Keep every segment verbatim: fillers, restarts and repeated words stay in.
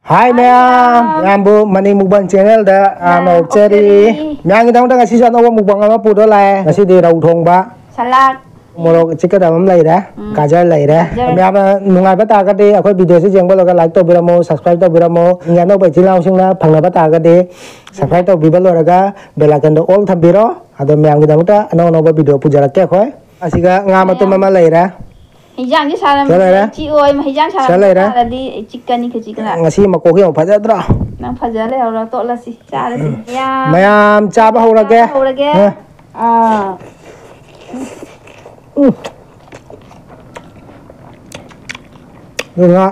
ꯍꯥꯏ ꯃꯌꯥꯝ, ꯃꯌꯥꯝꯕꯨ money mukbang ꯆꯦꯅꯦꯜꯗ ꯌꯥꯝꯅ ꯑꯣꯛꯆꯔꯤ꯫ ꯑꯣꯛꯆꯔꯤ꯫ ꯃꯌꯥꯝꯒꯤꯗꯃꯛꯇ ꯉꯁꯤꯁꯨ ꯑꯅꯧꯕ ꯃꯨꯛꯕꯥꯡ ꯑꯃ ꯄꯨꯗ ꯂꯥꯛꯑꯦ꯫ ꯉꯁꯤꯗꯤ ꯔꯧ ꯊꯣꯡꯕ, ꯁꯂꯥꯗ, ꯃꯣꯔꯣꯛ ꯆꯤꯛꯀꯗꯕ ꯑꯃ ꯂꯩꯔꯦ, ꯎꯝ, ꯒꯥꯖꯔ ꯂꯩꯔꯦ꯫ ꯒꯥꯖꯔ꯫ ꯃꯌꯥꯝꯅ ꯅꯨꯡꯉꯥꯏꯕ ꯇꯥꯔꯒꯗꯤ ꯑꯩꯈꯣꯏ ꯚꯤꯗꯤꯑꯣꯁꯤ ꯌꯦꯡꯕ ꯂꯣꯏꯔꯒ ꯂꯥꯏꯛ ꯇꯧꯕꯤꯔꯝꯃꯣ, ꯁꯕꯁꯀ꯭ꯔꯥꯏꯕ ꯇꯧꯕꯤꯔꯝꯃꯣ꯫ ꯑꯅꯧꯕ ꯏꯆꯤꯜ ꯏꯅꯥꯎꯁꯤꯡꯅ ꯐꯪꯅꯕ ꯇꯥꯔꯒꯗꯤ ꯁꯕꯁꯀ꯭ꯔꯥꯏꯕ ꯇꯧꯕꯤꯕ ꯂꯣꯏꯔꯒ ꯕꯦꯜ ꯑꯥꯏꯀꯟꯗꯣ ꯑꯣꯜ ꯊꯝꯕꯤꯔꯣ꯫ ꯑꯗꯣ ꯃꯌꯥꯝꯒꯤꯗꯃꯛꯇ ꯑꯅꯧ ꯑꯅꯧꯕ ꯚꯤꯗꯤꯑꯣ ꯄꯨꯖꯔꯛꯀꯦ ꯑꯩꯈꯣꯏ꯫ ꯑꯁꯤꯒ ꯉꯥ ꯃꯇꯨꯝ ꯃꯌꯥꯝ꯫ ꯑꯃ ꯂꯩꯔꯦ꯫ ꯍꯤꯟꯖꯥꯡꯁꯤ ꯁꯥꯔꯝꯃꯗꯤ ꯁꯤꯗ ꯂꯩꯔꯦ꯫ ꯆꯤꯛꯑꯣꯏ, ꯍꯤꯟꯖꯥꯡ ꯁꯤꯗ ꯁꯥꯔꯝꯃꯗꯤ ꯂꯩꯔꯦ꯫ ꯆꯥꯔꯗꯤ ꯑꯩ ꯆꯤꯛꯀꯅꯤ ꯈꯖꯤꯛ ꯈꯔ꯫ ꯉꯁꯤ ꯃꯀꯣꯛ ꯌꯦꯡꯉꯨ, ꯐꯖꯗ꯭ꯔꯣ? ꯅꯪ ꯐꯖ ꯂꯩꯍꯧꯔꯣ, ꯇꯣꯠꯂꯁꯤ, ꯆꯥꯔꯁꯤ꯫ ꯃꯌꯥꯝ꯫ ꯃꯌꯥꯝ ꯆꯥꯕ ꯍꯧꯔꯒꯦ꯫ ꯆꯥꯕ ꯍꯧꯔꯒꯦ꯫ ꯑ꯫ ꯑꯥ꯫ ꯎꯝ꯫ ꯑꯗꯨꯒ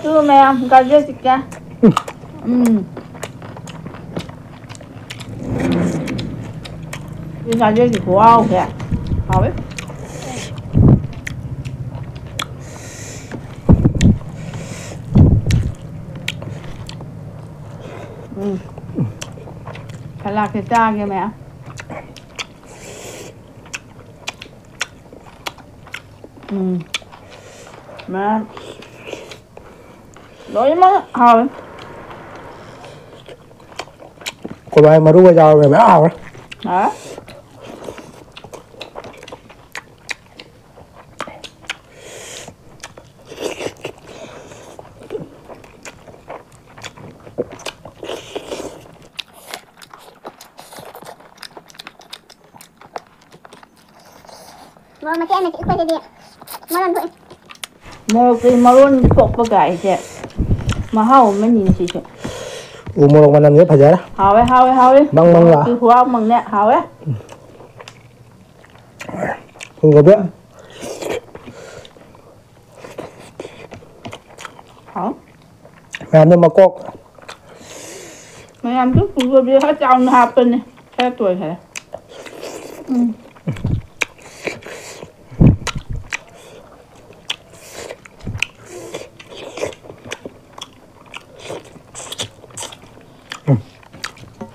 ꯇꯨ ꯃꯌꯥꯝ ꯒꯥꯖꯔ ꯆꯤꯛꯀꯦ꯫ ꯎꯝ꯫ ꯎꯝ꯫ ꯁꯤ ꯒꯥꯖꯔꯒꯤ ꯈꯨꯍꯥꯎꯁꯦ꯫ ꯍꯥꯎꯋꯦ꯫ ꯎꯝ꯫ ꯁꯂꯥꯗꯁꯦ ꯆꯥꯒꯦ ꯃꯌꯥꯝ꯫ ꯎꯝ꯫ ꯃꯌꯥꯝ꯫ ꯂꯣꯏꯅꯃꯛ ꯍꯥꯎꯋꯦ꯫ ꯀꯣꯕꯤ ꯃꯔꯨꯒ ꯌꯥꯎꯔꯒ ꯃꯌꯥꯝ ꯍꯥꯎꯔꯦ꯫ ꯍꯥꯎꯋꯦ꯫ ꯃꯣꯔꯣꯛ ꯃꯆꯦꯠ ꯑꯃ ꯆꯤꯛꯄꯁꯤꯗꯤ ꯃꯔꯣꯟ ꯊꯣꯛꯏ꯫ ꯃꯣꯔꯣꯛꯀꯤ ꯃꯔꯣꯟ ꯊꯣꯛꯄ ꯀꯥꯏꯁꯦ ꯃꯍꯥꯎ ꯑꯃꯅꯤꯅꯦ ꯁꯤꯁꯨ꯫ ꯎ ꯃꯣꯔꯣꯛ ꯃꯅꯝꯁꯦ ꯐꯖꯔꯦ꯫ ꯍꯥꯎꯋꯦ, ꯍꯥꯎꯋꯦ, ꯍꯥꯎꯋꯦ꯫ ꯕꯪ ꯕꯪ ꯂꯥꯎ꯫ ꯃꯣꯔꯣꯛꯀꯤ ꯈꯨꯍꯥꯎꯃꯛꯅꯦ, ꯍꯥꯎꯋꯦ꯫ ꯐꯨꯜꯀꯣꯕꯤ꯫ ꯍꯥꯎ꯫ ꯃꯌꯥꯝꯗ ꯃꯀꯣꯛ꯫ ꯃꯌꯥꯝꯁꯨ ꯐꯨꯜꯀꯣꯕꯤ ꯈꯔ ꯆꯥꯎꯅ ꯍꯥꯞꯄꯅꯦ꯫ ꯈꯔ ꯇꯣꯏꯈꯔꯦ꯫ ꯎꯝ꯫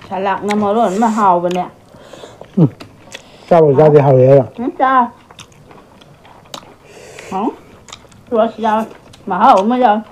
ꯁꯂꯥꯛꯅ ꯃꯔꯣꯟ ꯑꯃ ꯍꯥꯎꯕꯅꯦ꯫ ꯎꯝ꯫ ꯆꯥꯕꯨ ꯆꯥꯗꯦ, ꯍꯥꯎꯋꯦ ꯍꯥꯏꯔꯣ? ꯎꯝ, ꯆꯥ꯫ ꯍꯥꯎ꯫ ꯔꯣꯁ ꯌꯥꯎꯋꯦ꯫ ꯃꯍꯥꯎ ꯑꯃ ꯌꯥꯎꯏ꯫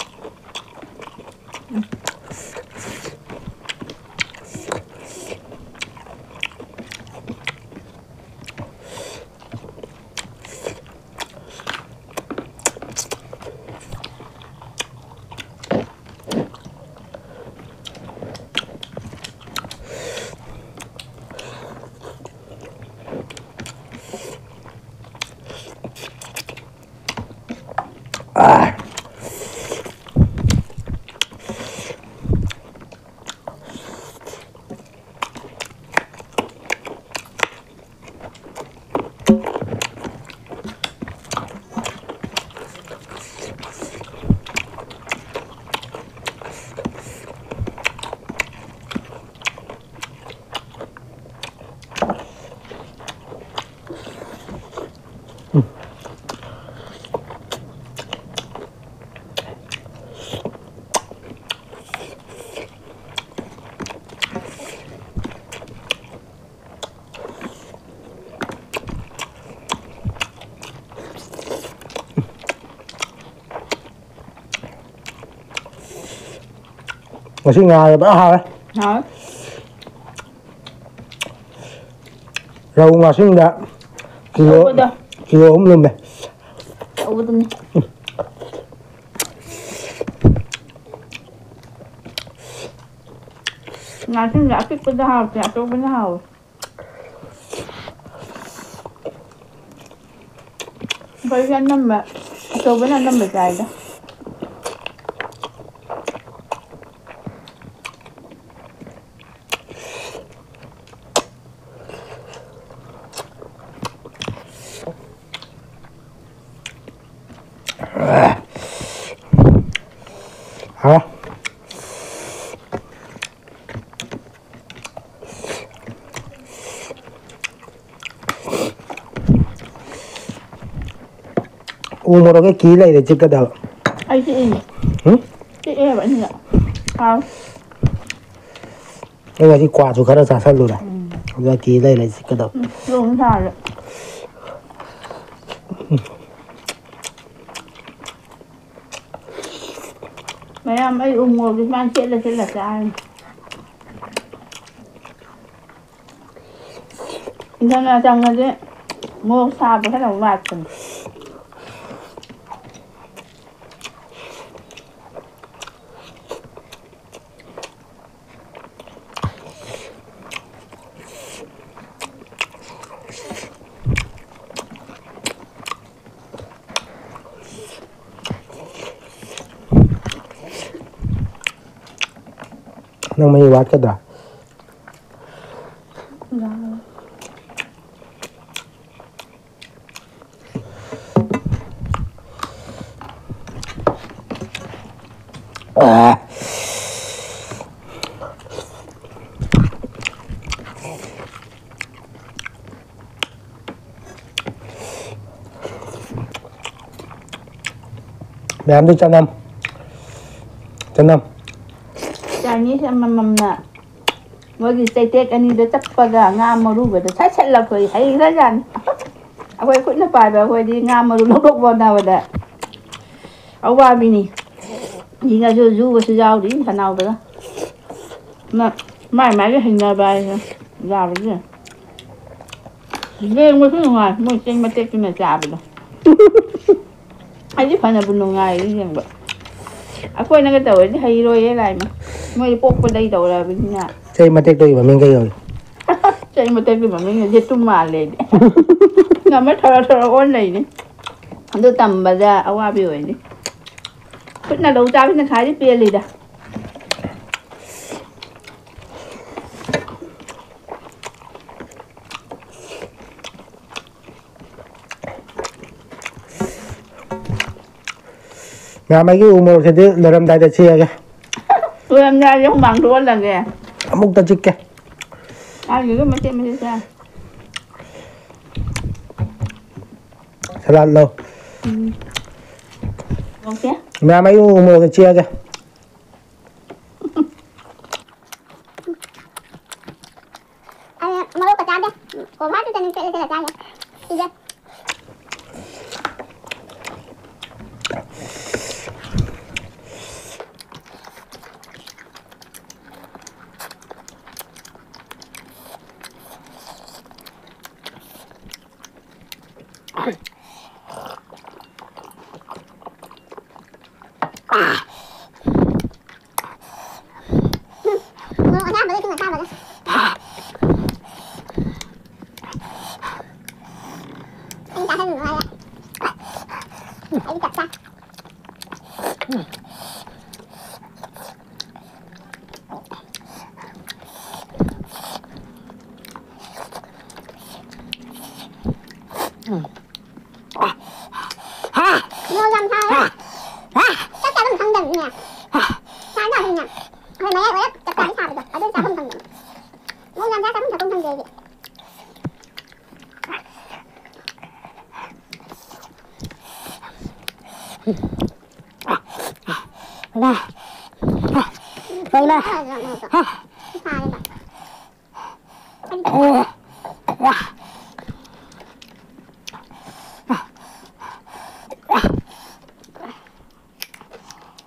ꯉꯁꯤ ꯉꯥꯁꯦ ꯐꯖꯅ ꯍꯥꯎꯔꯦ꯫ ꯍꯥꯎꯔꯦ꯫ ꯔꯧ ꯉꯥꯁꯤꯡꯗ ꯀꯤꯂꯣ, ꯑꯆꯧꯕꯗꯣ꯫ ꯀꯤꯂꯣ ꯑꯍꯨꯝ ꯂꯨꯝꯃꯦ꯫ ꯑꯆꯧꯕꯗꯨꯅꯤ꯫ ꯉꯥꯁꯤꯡꯗ ꯑꯄꯤꯛꯄꯗ ꯍꯥꯎꯇꯦ, ꯑꯆꯧꯕꯅ ꯍꯥꯎꯋꯦ꯫ ꯑꯩꯈꯣꯏꯁꯦ ꯑꯅꯝꯕ ꯑꯆꯧꯕꯅ ꯑꯅꯝꯕ ꯆꯥꯏꯗ꯫ ꯍꯥ? ꯎ ꯃꯣꯔꯣꯛꯀ ꯀꯤ ꯂꯩꯔꯦ ꯆꯤꯛꯀꯗꯕ꯫ ꯑꯩ ꯆꯤꯛꯏꯅꯦ꯫ ꯍꯨꯝ? ꯆꯤꯛꯑꯦꯕ ꯑꯅꯤꯃꯛ꯫ ꯍꯥꯎ꯫ ꯑꯩ ꯉꯁꯤ ꯀ꯭ꯋꯥꯁꯨ ꯈꯔ ꯆꯥꯁꯜꯂꯨꯔꯦ꯫ ꯎꯝ꯫ ꯑꯗꯨꯅ ꯀꯤ ꯂꯩꯔꯦ ꯆꯤꯛꯀꯗꯕ꯫ ꯎꯝ, ꯂꯣꯡ ꯊꯥꯔꯦ꯫ ꯃꯌꯥꯝ ꯑꯩ ꯎ ꯃꯣꯔꯣꯛꯁꯦ ꯁꯨꯃꯥꯏꯅ ꯁꯦꯠꯂ ꯁꯦꯠꯂ ꯆꯥꯔꯅꯤ꯫ ꯏꯟꯊꯝꯊꯥ ꯆꯪꯉꯗꯤ ꯃꯣꯔꯣꯛ ꯁꯥꯕ ꯈꯔ ꯑꯃꯨꯛ ꯋꯥꯠꯄꯅꯤ꯫ ꯅꯪ ꯃꯍꯤ ꯋꯥꯠꯀꯗ꯭ꯔꯥ? ꯑꯥ꯫ ꯃꯌꯥꯝꯗꯨ ꯆꯅꯝ꯫ ꯆꯅꯝ꯫ ꯆꯥꯏꯅꯤꯁ ꯑꯃꯃꯝꯅ ꯃꯣꯏꯒꯤ ꯆꯩꯇꯦꯛ ꯑꯅꯤꯗ ꯆꯞꯄꯒ ꯉꯥ ꯃꯔꯨꯒꯗꯣ ꯁꯠ ꯁꯠ ꯂꯧꯊꯣꯛꯏ꯫ ꯍꯩꯈ꯭ꯔꯖꯥꯠꯅꯤ꯫ ꯑꯩꯈꯣꯏ ꯈꯨꯠꯅ ꯄꯥꯏꯕ ꯑꯩꯈꯣꯏꯗꯤ ꯉꯥ ꯃꯔꯨ ꯂꯧꯊꯣꯛꯄ ꯍꯣꯠꯅꯕꯗ ꯑꯋꯥꯕꯤꯅꯤ꯫ ꯌꯦꯡꯉꯁꯨ ꯖꯨꯕꯁꯨ ꯌꯥꯎꯔꯤ ꯈꯅꯥꯎꯗꯒ꯫ ꯃꯥꯏ ꯃꯥꯏꯒꯤ ꯍꯩꯅꯕ ꯍꯥꯏꯁꯦ ꯌꯥꯕꯁꯦ꯫ ꯂꯦꯡꯕꯁꯨ ꯅꯨꯡꯉꯥꯏ, ꯃꯣꯏ ꯆꯦꯡ ꯃꯇꯦꯛꯇꯨꯅ ꯆꯥꯕꯗꯣ꯫ ꯑꯩꯗꯤ ꯐꯅꯕꯨ ꯅꯨꯡꯉꯥꯏ ꯌꯦꯡꯕ꯫ ꯑꯩꯈꯣꯏꯅꯒ ꯇꯧꯔꯗꯤ ꯍꯩꯔꯣꯏꯌꯦ ꯂꯥꯏꯃ꯫ ꯃꯣꯏꯗꯤ ꯄꯣꯛꯄꯗꯩ ꯇꯧꯔꯛꯑꯕꯅꯤꯅ꯫ ꯆꯩ ꯃꯇꯦꯛꯇꯒꯤ ꯃꯃꯤꯡ ꯀꯩ ꯀꯧꯏ? ꯆꯩ ꯃꯇꯦꯛꯇꯨ ꯃꯃꯤꯡꯅ ꯌꯦꯇꯨꯝ ꯃꯥꯜꯂꯦ ꯑꯩꯗꯤ꯫ ꯉꯝꯃ ꯊꯔꯣ ꯊꯔꯣ ꯑꯣꯟ ꯂꯩꯅꯤ꯫ ꯑꯗꯨ ꯇꯝꯕꯗ ꯑꯋꯥꯕꯤ ꯑꯣꯏꯅꯤ꯫ ꯈꯨꯠꯅ ꯂꯧ ꯆꯥꯕꯁꯤꯅ ꯈ꯭ꯋꯥꯏꯗꯩ ꯄꯦꯜꯂꯤꯗ꯫ ꯃꯌꯥꯝ ꯑꯩꯒꯤ ꯎ ꯃꯣꯔꯣꯛꯁꯤꯗꯤ ꯂꯣꯏꯔꯝꯗꯥꯏꯗ ꯆꯤꯛꯑꯒꯦ꯫ ꯂꯣꯏꯔꯝꯗꯥꯏꯗ ꯍꯨꯃꯥꯡ ꯊꯣꯛꯍꯜꯂꯒꯦ꯫ ꯑꯃꯨꯛꯇ ꯆꯤꯛꯀꯦ꯫ ꯃꯥꯒꯤꯁꯨ ꯃꯆꯦꯠ ꯃꯆꯦꯠ ꯆꯥ꯫ ꯁꯂꯥꯠ ꯂꯧ꯫ ꯎꯝ꯫ ꯃꯣꯔꯣꯛꯁꯦ? ꯃꯌꯥꯝ ꯑꯩꯒꯤ ꯎ ꯃꯣꯔꯣꯛꯁꯦ ꯆꯤꯛꯑꯒꯦ꯫ ꯑꯩ ꯃꯔꯣꯛꯀ ꯆꯥꯗꯦ꯫ ꯀꯣꯝꯂꯥꯗꯨꯗꯅꯤ ꯆꯠꯂ ꯆꯠꯂ ꯆꯥꯏꯁꯦ꯫ ꯁꯤꯁꯦ꯫ ꯃꯣꯔꯣꯛ ꯑꯁꯥꯕꯗꯣ ꯏꯁꯤꯡ ꯑꯁꯥꯕꯗ꯫ ꯑꯩ ꯆꯥꯁꯟꯕ ꯃꯥꯜꯂꯦ꯫ ꯑꯩ ꯆꯞ ꯆꯥ꯫ ꯃꯣꯔꯣꯛ ꯌꯥꯝ ꯁꯥꯏꯌꯦ꯫ ꯆꯥꯛ ꯆꯥꯐꯝ ꯈꯪꯗꯕꯅꯤꯅꯦ꯫ ꯁꯥꯏꯅ ꯑꯗꯨꯝꯅꯦ꯫ ꯑꯩꯈꯣꯏ ꯃꯌꯥꯏ ꯑꯣꯏꯔꯞ ꯆꯞ ꯆꯥꯕꯤ ꯁꯥꯕꯗꯣ ꯑꯗꯨ ꯆꯥꯐꯝ ꯈꯪꯗꯕꯅꯤ꯫ ꯃꯣꯔꯣꯛ ꯌꯥꯝ ꯆꯥ ꯆꯥꯐꯝ ꯊꯛꯐꯝ ꯈꯪꯗꯦ ꯑꯩꯗꯤ꯫ ꯍꯣꯏꯅ꯫ ꯍꯣꯏꯅ꯫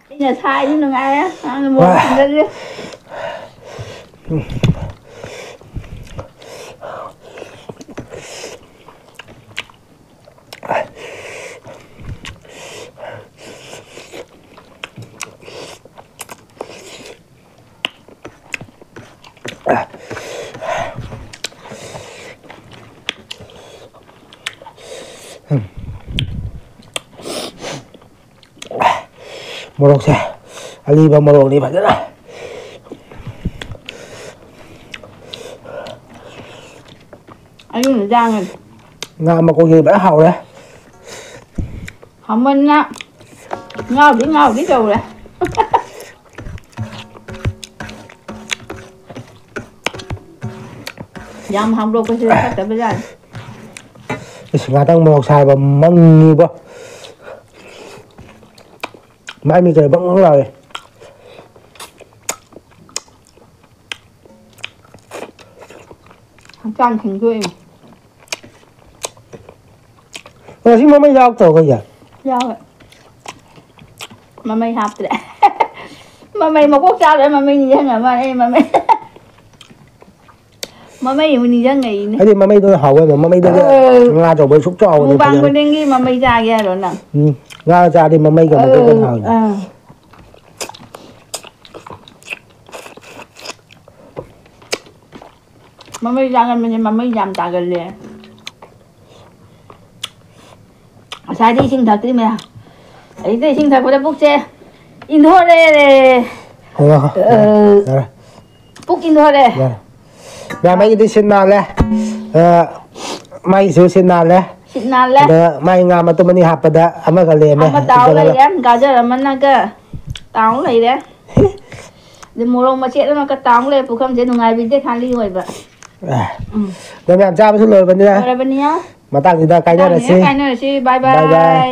ꯑꯩꯅ ꯁꯥꯏꯁꯤ ꯅꯨꯡꯉꯥꯏꯔꯦ꯫ ꯅꯪꯅ ꯃꯣꯔꯣꯛ ꯊꯝꯖꯜꯂꯦ꯫ ꯃꯣꯔꯣꯛꯁꯦ ꯑꯂꯤꯕ ꯃꯣꯔꯣꯛꯅꯤ ꯐꯖꯅ꯫ ꯑꯗꯨꯅ ꯌꯥꯡꯉꯦ꯫ ꯉꯥ ꯃꯀꯣꯛꯁꯦ ꯐꯖꯅ ꯍꯥꯎꯔꯦ꯫ ꯍꯥꯎꯃꯟꯅ ꯉꯥꯎꯗꯤ ꯉꯥꯎꯗꯤ ꯇꯧꯔꯦ꯫ ꯌꯥꯝ ꯍꯥꯎꯗꯣꯛꯄꯁꯦ ꯐꯠꯇꯕꯖꯥꯠꯅꯤ꯫ ꯏꯁ, ꯉꯥꯇꯪ ꯃꯣꯔꯣꯛ ꯁꯥꯕ ꯃꯪꯉꯤꯕꯣ꯫ ꯃꯥꯏ ꯃꯤꯠꯀ ꯕꯪ ꯕꯪ ꯂꯥꯎꯔꯦ꯫ ꯍꯛꯆꯥꯡ ꯁꯦꯡꯗꯣꯛꯏꯅꯦ꯫ ꯉꯁꯤ ꯃꯃꯩ ꯌꯥꯎꯔꯛꯇ꯭ꯔꯣ ꯑꯩꯈꯣꯏꯒꯤ? ꯌꯥꯎꯋꯦ꯫ ꯃꯃꯩ ꯍꯥꯞꯇ꯭ꯔꯦ꯫ ꯃꯃꯩ ꯃꯀꯣꯛ ꯆꯥꯗ꯭ꯔꯦ, ꯃꯃꯩ ꯅꯤꯡꯁꯤꯡꯉ ꯃꯥꯜꯂꯦ꯫ ꯑꯩ ꯃꯃꯩ, ꯃꯃꯩ ꯑꯃꯨꯛ ꯅꯤꯡꯁꯤꯡꯉꯛꯏꯅꯦ꯫ ꯑꯩꯗꯤ ꯃꯃꯩꯗꯨꯅ ꯍꯥꯎꯋꯦꯕ, ꯃꯃꯩꯗꯨꯗꯤ ꯑꯧ꯫ ꯉꯥ ꯑꯆꯧꯕ ꯁꯨꯛ ꯆꯥꯎꯕꯅꯤ ꯃꯨꯛꯕꯥꯡ ꯐꯖꯅ꯫ ꯈꯨꯗꯤꯡꯒꯤ ꯃꯃꯩ ꯆꯥꯒꯦ ꯍꯥꯏꯔꯣ ꯅꯪ? ꯎꯝ, ꯉꯥ ꯆꯥꯔꯗꯤ ꯃꯃꯩꯒ ꯃꯀꯣꯛꯀ ꯑꯧ, ꯍꯥꯎꯋꯦ꯫ ꯑꯥ꯫ ꯃꯃꯩ ꯆꯥꯒꯟꯕꯁꯦ ꯃꯃꯩ ꯌꯥꯝ ꯇꯥꯒꯜꯂꯦ꯫ ꯉꯁꯥꯏꯗꯤ ꯏꯁꯤꯡ ꯊꯛꯇ꯭ꯔꯤ ꯃꯌꯥꯝ꯫ ꯑꯩꯗꯤ ꯏꯁꯤꯡ ꯊꯛꯄꯗ ꯄꯨꯛꯁꯦ ꯏꯟꯊꯣꯔꯛꯑꯦ꯫ ꯑꯣ, ꯑ, ꯌꯥꯔꯦ꯫ ꯄꯨꯛ ꯏꯟꯊꯣꯔꯛꯑꯦ꯫ ꯌꯥꯔꯦ꯫ ꯃꯌꯥꯝ ꯑꯩꯒꯤꯗꯤ ꯁꯤꯠ ꯅꯥꯜꯂꯦ꯫ ꯑ, ꯃꯥꯒꯤꯁꯨ ꯁꯤꯠ ꯅꯥꯜꯂꯦ꯫ ꯁꯤꯠ ꯅꯥꯜꯂꯦ꯫ ꯑꯗ ꯃꯥꯒꯤ ꯉꯥ ꯃꯇꯨꯝ ꯑꯅꯤ ꯍꯥꯞꯄꯗ ꯑꯃꯒ ꯂꯦꯝꯃꯦ꯫ ꯑꯃ ꯇꯥꯎ ꯂꯩꯔꯦ, ꯒꯥꯖꯔ ꯑꯃꯅꯒ ꯇꯥꯎ ꯂꯩꯔꯦ꯫ ꯑꯗ ꯃꯣꯔꯣꯛ ꯃꯆꯦꯠ ꯑꯃꯒ ꯇꯥꯎ ꯂꯩꯔꯦ꯫ ꯄꯨꯈꯝꯁꯦ ꯅꯨꯡꯉꯥꯏꯕꯤꯗꯦ, ꯈꯥꯂꯤ ꯑꯣꯏꯕ꯫ ꯑꯦ꯫ ꯎꯝ꯫ ꯑꯗꯣ ꯃꯌꯥꯝ ꯆꯥꯕꯁꯨ ꯂꯣꯏꯔꯕꯅꯤꯅ ꯂꯣꯏꯔꯕꯅꯤꯅ ꯃꯇꯥꯡꯁꯤꯗ ꯀꯥꯏꯅꯔꯁꯤ꯫ ꯃꯇꯥꯡꯁꯤꯗ ꯀꯥꯏꯅꯔꯁꯤ꯫ Bye bye꯫ Bye bye꯫